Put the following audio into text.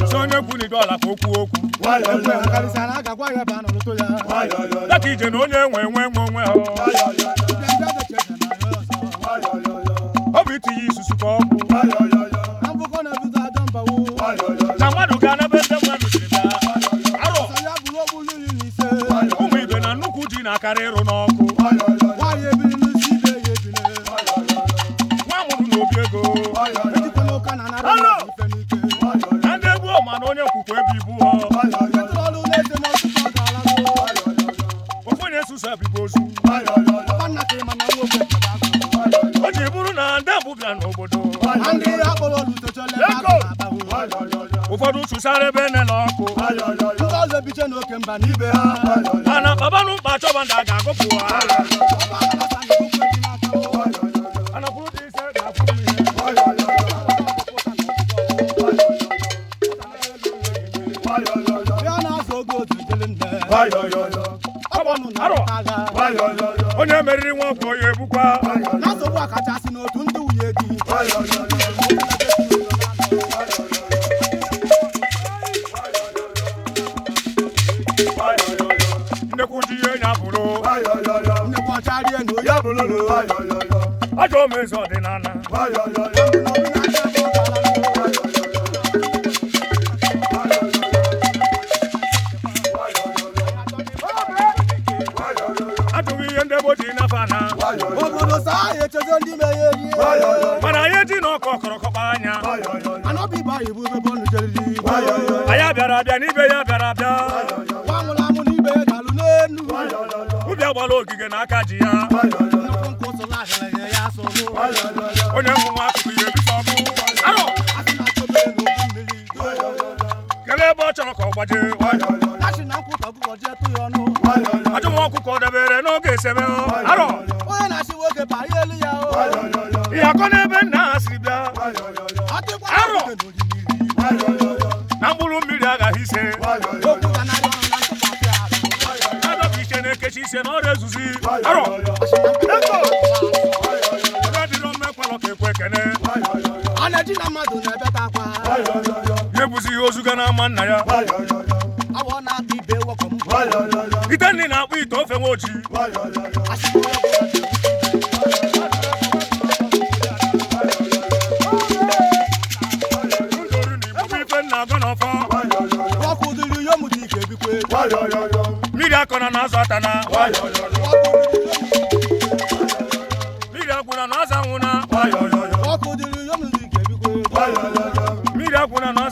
Si onye kwu n'ido ala ka o kwuo okwu. Daka ije na onye nwe nwe nwe onwe ha. Ọ bụ itinye isusu ka ọ bụ. Na mmadụ ga-anaba ebe mmadụ siri bịa. Arọ ụmụ ibe na nnukwu ji na-akarị ịrụ n'ọkụ. Nwa mụrụ n'obi ego. Na ndị egwu ọma na onye kwukwa ebe ibu ha. Ofu onye susu ebibu ozu. O ji bụrụ na ndị mbụ bịa n'obodo. Ụfọdụ sụsara ebe nele ọkụ. Mana babanụ mkpa chọba ndị a ga-agụpụ ha. Anakwuru dị ise ga-akwụ mmiri. Onye meriri nwa ọkụ ya egbukwa. Na nsogbu a kachasị n'otu ndị nwunye di. Nnekwu ji ihe nya bụrụ. Nnekwu ọcha rie na oyi abụrụ. Ajọ omezi ọdịnala. Ajụghị ihe ndị gboo ji nafa na. Obodo saa ya echezo ndị me ya erie. Mana anyị eji na ọkọ kọrọkọkpa anya. Anọbi ibe anyị bụ ebe bọọlụ jeriri. Anyị bịara abịa n'ibe ya bịara abịa. Nwa nwụrụ anwụ n'ibe ya dalụ n'enu. Ubi agbala ogige na aka ji ya. Nnukwu nkụ sụla ahịrị ya sụrụ. Onye nwụ nwa akụkụ ya ebisa ọkụ. Arọ Asị na achọbe n'ogbu mmiri. kelee ebe ọ chọrọ ka ọ gbaje. Asị na nkwụ tọgbụ jee tụ ya ọnụ. Ajụ nwa ọkụkọ dabere n'oge esebe. Arọ Onye na-achị nwoke parie elu ya o. ihe akọ n'ebe nna ha siri bịa. Atịkwa Arọ! nwoke n'orimiri. Na mkpụrụ mmiri agaghị ise. Okwu ganarị ọnụ na ntụkwasị arụ. Adọka iche na-ekechi ise na ọrịa ezuzi. Arọ Asị na nkwụ onye dịrọ mmekwalọ ka ekwe ekene. A na-eji na mmadụ na-ebeta akwa. Ya ebuzi ihe ozuga n'ama nna ya. Awọ na-ata ibe wọkọ m. Ite nri na-akpụ ite ofe nwa ojii. Asị na onye ọbụla Nduru na igbo bụ ife nna agọ n'ọfọ. Ọkụ dịrị ya ụmụ dị ike ebikwe. Mmiri akọna na azụ atana. Mmiri agwụna na azụ anwụna. Ọkụ dịrị ya ụmụ dị ike ebikwe. Mmiri agwụna na